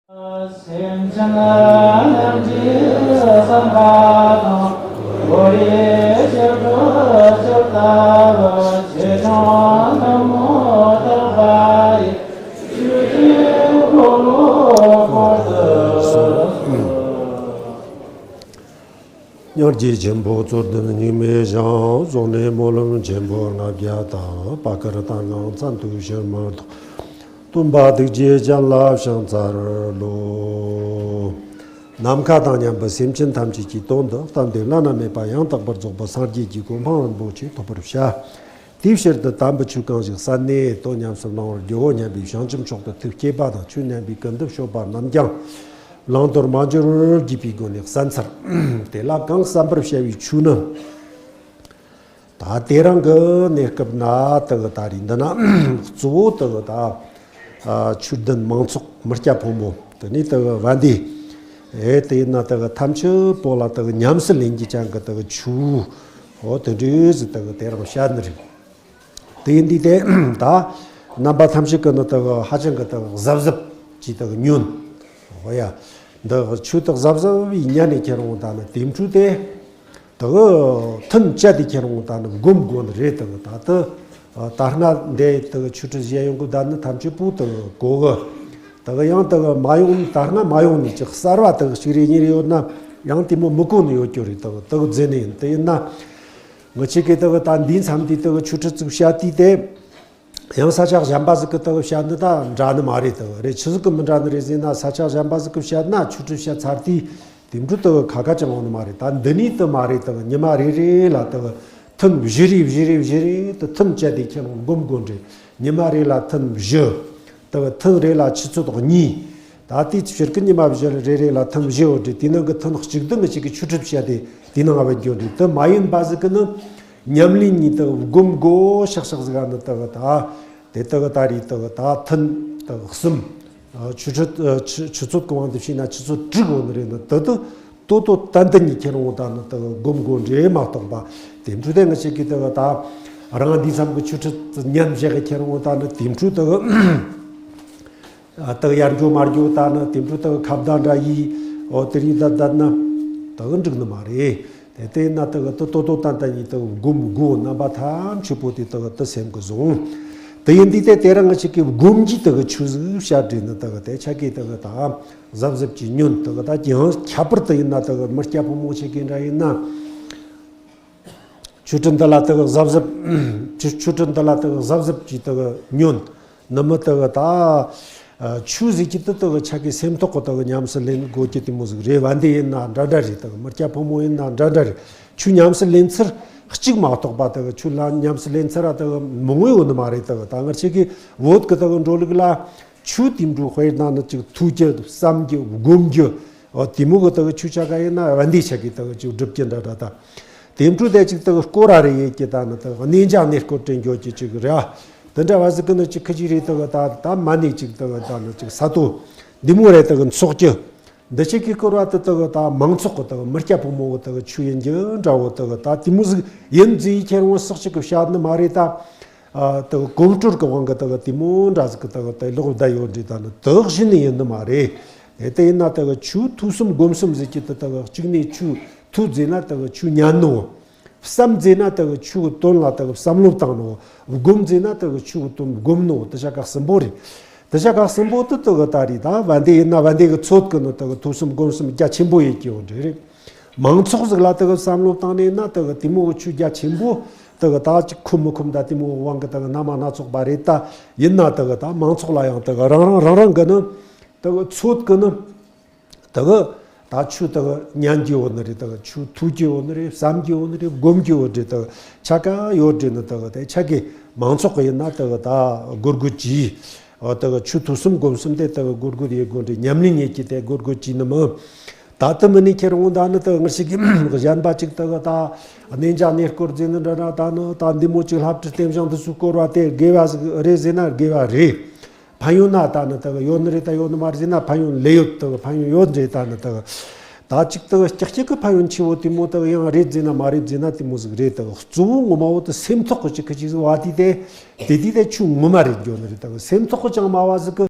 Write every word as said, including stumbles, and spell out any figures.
སེམས་ཅན་རྣམས་ཀྱི་བསམ་པ་དང་། གོ་ཡི་ཞབས་ཏོག་ཅོག་ལྟ་བུ་ཆེ་ཆུང་ཐུན་མོང་ཐོགས་པ་ཡི། ཆོས་ཀྱི་འཁོར་ལོ་བསྐོར་དུ་གསོལ། ཉང་གི་ཆེན་པོ་རྩོད་ལྡན་སྙིགས་མའི་ཞིང་། རྫོགས་ནས་སྨོན་ལམ་ཆེན་པོ་ལྔ་བརྒྱ་དང་། བར་བསྐལ་དང་ངང་ཚང་དུ་ཕྱིར་མི་ལྡོག། སྟོན་པ་ཐུགས་རྗེ་ཅན་ལ་ཕྱག་འཚལ་ལོ། ནམ་མཁའ་དང་མཉམ་པའི་སེམས་ཅན་ཐམས་ཅད་ཀྱི་དོན་དུ་བསྟན་པའི་བླ་ན་མེད་པ་ཡང་དག་པར་རྫོགས་པའི་སངས་རྒྱས་ཀྱི་གོ་འཕང་རིན་པོ་ཆེ་ཐོབ་པར་བྱ། དེའི་ཕྱིར་དུ་དམ་པའི་ཆོས་གང་ཞིག་གསན་ནས་དོན་ཉམས་སུ་བླང་བར་འགྱུར་རོ་སྙམ་པའི་བྱང་ཆུབ་མཆོག་ཏུ་ཐུགས་བསྐྱེད་པ་དང་། ཆོས་ཉན་པའི་ཀུན་ཏུ་སྤྱོད་པ་རྣམས་ཀྱང་བླང་དོར་མ་འགྱུར་བར་བགྱིས་པའི་སྒོ་ནས་གསན་འཚལ། དེ་ལ་གང་གསན་པར་བྱ་བའི་ཆོས་ནི། ད་དེ་རིང་གི་གནས་སྐབས་ན་དེ་གི་ད་རེས་འདི་ན་གཙོ་བོ་དེ་གི་ད་ཨ་ཆོས་ལྡན་མང་ཚོགས་མི་སྐྱ་ཕོ་མོ་དེ་ནས་དེ་གི་བན་དེ་ཨེ་དེ་ཡིན་ན་དེ་གི་ཐམས་ཅད་པོ་ལ་དེ་གི་ཉམས་སུ་ལེན་རྒྱུ་ཅན་གི་དེ་གི་ཆོས་འོ་དེ་འདྲ་ཟིག་དེ་གི་དེ་རིང་བཤད་ནི་རེད། དེ་ཡིན་དུས་དེ་ད་རྣམ་པ་ཐམས་ཅད་ཀྱི་ནི་དེ་གི་ཧ་ཅང་གི་དེ་གི་གཟབ་གཟབ་ཀྱིས་དེ་གི་ཉོན། འོ་ཡ། འདི་གི་ཆོས་དེ་གཟབ་གཟབ་བྱས་ཉན་ནས་ཁྱེར་འོང་ད་ནི་དེ་འཕྲོས་དེ། དེ་གི་ཐུན་བཅད་དེ་ཁྱེར་འོང་ད་ནི་སྒོམ་དགོས་ནི་རེད། དེ་གི་ད་དེ་ད་སྔ་འདི་དེ་གི་ཆོས་ཁྲིད་བྱེད་ཡོང་གི་ད་ནི་ཐམས་ཅད་པོ་དེ་གི་གོ་གི། དེ་གི་ཡང་དེ་གི་མ་ཡོང་ནི་ད་སྔ་མ་ཡོང་ནི་ཅིག་གསར་བ་དེ་གི་ཞིག་རེ་གཉིས་རེ་ཡོད་ན་ཡང་དེ་མོ་མི་གོ་ནི་ཡོད་རྒྱུ་རེད། དེ་གི་དེ་གི་རྫས་ནི་ཡིན། དེ་ཡིན་ན་ངི་ཆེ་གི་དེ་གི་ད་འདིའི་མཚམས་དེ་དེ་གི་ཆོས་ཁྲིད་ཅིག་བྱ་དུས་དེ། ཡང་ས་ཆ་གཞན་པ་ཟིག་གི་དེ་གི་བཤད་ནི་ད་འདྲ་ནི་མ་རེད། དེ་གི་རེད་ཆི་ཟིག་གི་མི་འདྲ་ནི་རེད་ཟེར་ན། ས་ཆ་གཞན་པ་ཟིག་གི་བཤད་ན་ཆོས་ཁྲིད་བཤད་ཚར་དུས་དེ་འཕྲོ་དེ་གི་ཁ་ཁ་ཅང་འོང་ནི་མ་རེད། ད་འདི་ནས་དེ་མ་རེད། དེ་གི་ཉི་མ་རེ་རེ་ལ་དེ་གི་ཐུན་བཞི་རེ་བཞི་རེ་བཞི་རེ་དེ་ཐུན་བཅད་དེ་ཁྱེད་རང་སྒོམ་དགོས་རེད། ཉི་མ་རེ་ལ་ཐུན་བཞི། དེ་གི་ཐུན་རེ་ལ་ཆུ་ཚོད་གཉིས། ད་ལྟའི་ཕྱིར་གི་ཉི་མ་བཞི་རེ་རེ་ལ་ཐུན་བཞི་ཡོད་རེད། དེའི་ནང་གི་ཐུན་གཅིག་དེ་ངི་ཆེ་གི་ཆོས་ཁྲིད་བཤད་དེ་དེའི་ནང་ང་བ་འགྱོ་རེད། དེ་མ་ཡིན་པ་ཟིག་གི་ནི། ཉམས་ལེན་གཉིས་དེ་སྒོམ་དགོས་ཤག་ཤག་ཟིག་ག་ནི་དེ་གི་ད་དེ་དེ་གི་ད་རེས་དེ་གི་ད་ཐུན་དེ་གི་གསུམ། ཆུ་ཚོད་ཆུ་ཆུ་ཚོད་གི་དབང་དུ་བྱས་ན་ཆུ་ཚོད་དྲུག་ཡོད་ནི་རེད། ནི་དེ་དེ་ཏོ་ཏོ་ཏན་ཏན་གཉིས་ཁྱེར་འོང་ད་ནི་དེ་གི་སྒོམ་དགོས་རེད་མ་གཏོགས་པ། དེ་འཕྲོས་དེ་ངི་ཆེ་གི་དེ་གི་ད་རང་འདི་མཚམས་གི་ཆོས་ཁྲིད་ཉན་བྱེད་གི་ཁྱེར་འོང་ད་ནི་དེ་འཕྲོས་དེ་གི་ཨ་དེ་གི་ཡར་འགྱོ་མར་འགྱོ་ད་ནི་དེ་འཕྲོས་དེ་གི་ཁ་བརྡ་འདྲ་ཡིས་འོ་དེ་རིགས་བསྡད་བསྡད་ན་དེ་གི་འགྲིག་ནི་མ་རེད། དེ་ལྟས་ན་དེ་གི་དེ་ཏོ་ཏོ་ཏན་ཏན་ཡིན། དེ་གི་སྒོམ་དགོས། རྣམ་པ་ཐམས་ཅད་པོ་དེ་དེ་གི་དེ་སེམས་གི་བཟུང་། དེ་ཡིན་དུས་དེ་དེ་རིང་ངི་ཆེ་གི་སྒོམ་གྱི་དེ་གི་ཆོས་ཟིག་བཤད་རེད། ནི་དེ་གི་དེ་ཆ་གི་དེ་གི་ད་གཟབ་གཟབ་ཀྱིས་ཉོན། དེ་གི་ད་ཀྱང་ཁྱད་པར་དུ་ཡིན་ན་དེ་གི་མི་སྐྱ་ཕོ་མོ་ཆེ་གི་འདྲ་ཡིན་ན། ཆོས་ཁྲིད་འདི་ལ་དེ་གི་གཟབ་གཟབ། ཆོས་ཆོས་ཁྲིད་འདི་ལ་དེ་གི་གཟབ་གཟབ་ཀྱིས་དེ་གི་ཉོན། ནི་མི་དེ་གི་ད་ཆོས་ཟིག་གི་དེ་དེ་གི་ཆ་གི་སེམས་ཐོག་གི་དེ་གི་ཉམས་སུ་ལེན་དགོས་ཀྱི་དེ་མོ་ཟིག་རེད། བན་དེ་ཡིན་ན་འདྲ་འདྲ་རེད། དེ་གི་མི་སྐྱ་ཕོ་མོ་ཡིན་ན་འདྲ་འདྲ་རེད། ཆོས་ཉམས་སུ་ལེན་ཚུལ་གཅིག་མ་གཏོགས་པ་དེ་གི་ཆོས་ལ་ཉམས་སུ་ལེན་ཚུལ་ར་དེ་གི་མང་བོ་ཡོད་ནི་མ་རེད། དེ་གི་ད་ངི་ཆེ་གི་བོད་གི་དེ་གི་འགྲོ་ལུགས་ལ། ཆོས་དེ་འདྲ་དཔེར་ན་ནི་ཅིག་ཐོས་རྒྱུ་བསམ་རྒྱུ་སྒོམ་རྒྱུ། འོ་དེ་མོ་གི་དེ་གི་ཆོས་ཆ་ག་ཡིན་ན་བན་དེ་ཆ་གི་དེ་གི་ཅིག་སྒྲུབ་རྒྱུ་འདྲ་འདྲ་ད། དེ་འཕྲོས་དེ་ཅིག་དེ་གི་སྐོར་ར་རེ་ཡེད་ཀྱི་ད་ནི་དེ་གི་གནས་མཇལ་གནས་སྐོར་དྲན་རྒྱུ་ཅིག་ཅིག་རེད། དེ་འདྲ་བ་ཟིག་གི་ནི་ཅིག་ཁི་ཅིག་རེད། དེ་གི་ད་ད་མ་ནི་ཅིག་དེ་གི་ད་ནི་ཅིག་ས་ཏོ་འདི་མོ་རེ་དེ་གི་འཚོགས་རྒྱུ། འདི་ཆ་གི་སྐོར་བ་དེ་དེ་གི་ད་མང་ཚོགས་གི་དེ་གི་མི་སྐྱ་ཕོ་མོ་གི་དེ་གི་ཆོས་ཡིན་རྒྱུ་འདྲ་བོ་དེ་གི་ད་དེ་མོ་ཟིག་ཡིན་ཟེར་ཁྱེར་འོང་སོགས་ཅིག་གི་བཤད་ནི་མ་རེད་ད། ཨ་དེ་གི་གོམ་བགྲོད་ཀྱི་དབང་གིས་དེ་གི་དེ་མོ་འདྲ་ཟིག་གི་དེ་གི་དེ་ལོག་བསྡད་ཡོད་རེད། ད་ནི་དེ་གི་བཞིན་ནི་ཡིན་ནི་མ་རེད། དེ་ལྟ་ཡིན་ན་དེ་གི་ཆོས་ཐོས་བསམ་སྒོམ་གསུམ་ཟེར་གྱི་དེ་དེ་གི་གཅིག་ནས་ཆོས་ཐོས་ཟེར་ན་དེ་གི་ཆོས་ཉན་ནོ། བསམ་ཟེར་ན་དེ་གི་ཆོས་གི་དོན་ལ་དེ་གི་བསམ་བློ་བཏང་ནོ། སྒོམ་ཟེར་ན་དེ་གི་ཆོས་གི་དོན་སྒོམ་ནོ། དེ་ཆ་ག་གསུམ་པོ་རེད། དེ་ཆ་ག་གསུམ་པོ་དེ་དེ་གི་ད་རེད། ད་བན་དེ་ཡིན་ན་བན་དེ་གི་ཚོད་ཀྱི་ནི་དེ་གི་ཐོས་བསམ་སྒོམ་གསུམ་རྒྱ་ཆེན་པོ་ཡེད་ཀྱི་ཡོད་རེད། མང་ཚོགས་ཟིག་ལ་དེ་གི་བསམ་བློ་བཏང་ནས་ན་དེ་གི་དེ་མོ་གི་ཆོས་རྒྱ་ཆེན་པོ་དེ་གི་ད་ཅིག་ཁོམ་མི་ཁོམ་ད་དེ་མོ་གི་དབང་གིས་དེ་གི་རྣམ་པ་སྣ་ཚོགས་པ་རེད། ད་ཡིན་ན་དེ་གི་ད་མང་ཚོགས་ལ་ཡང་དེ་གི་རང་རང་རང་རང་གི་ནི་དེ་གི་ཚོད་ཀྱི་ནི་དེ་གི་ད་ཆོས་དེ་གི་ཉན་གྱི་ཡོད་ནི་རེད། དེ་གི་ཆོས་ཐོས་ཀྱི་ཡོད་ནི་རེད། བསམ་གྱི་ཡོད་ནི་རེད། སྒོམ་གྱི་ཡོད་རེད། དེ་གི་ཆ་ག་ཡོད་རེད། ནི་དེ་གི་དེ་ཆ་གི་མང་ཚོགས་གི་ཡིན་ན་དེ་གི་ད་སྒོར་སྒོར་གྱིས། འོ་དེ་གི་ཆོས་ཐོས་བསམ་སྒོམ་གསུམ་དེ་དེ་གི་སྒོར་སྒོར་ཡེད་དགོས་རེད། ཉམས་ལེན་ཡེད་ཀྱི་དེ་སྒོར་སྒོར་གྱིས་ནི་མིན། ད་དེ་མིན་ནི་ཁྱེར་འོང་ད་ནི་དེ་གི་ངི་ཆེ་གི་གཞན་པ་ཅིག་དེ་གི་ད་གནས་མཇལ་གནས་སྐོར་ཟེར་ནི་འདྲ་འདྲ་ད་ནི་ད་འདི་མོ་ཅིག་བསླབ་ཁྲིད་རྟེན་བཞེངས་འདི་ཚོའི་སྐོར་བ་དེ་དགེ་བ་ཟིག་རེད་ཟེར་ན་དགེ་བ་རེད། ཕན་ཡོན་ན་ད་ནི་དེ་གི་ཡོད་ནི་རེད། ད་ཡོད་ནི་མ་རེད་ཟེར་ན་ཕན་ཡོན་ལོས་ཡོད། དེ་གི་ཕན་ཡོན་ཡོད་རེད། ད་ནི་དེ་གི་ད་ཅིག་དེ་གི་ཀྱག་ཀྱག་གི་ཕན་ཡོན་ཆེ་བོ་དེ་མོ་དེ་གི་ཡང་རེད་ཟེར་ན་མ་རེད་ཟེར་ན་དེ་མོ་ཟིག་རེད། དེ་གི་གཙོ་བོ་ངོ་མ་བོ་དེ་སེམས་ཐོག་གི་ཅིག་གི་ཅིག་ཟིག་བ་དེ་དེ་དེ་དེ་དེ་ཆོས་ངོ་མ་རེད་འགྱོ་ནི་རེད། དེ་གི་སེམས་ཐོག་གི་ཅང་མ་བ་ཟིག་གི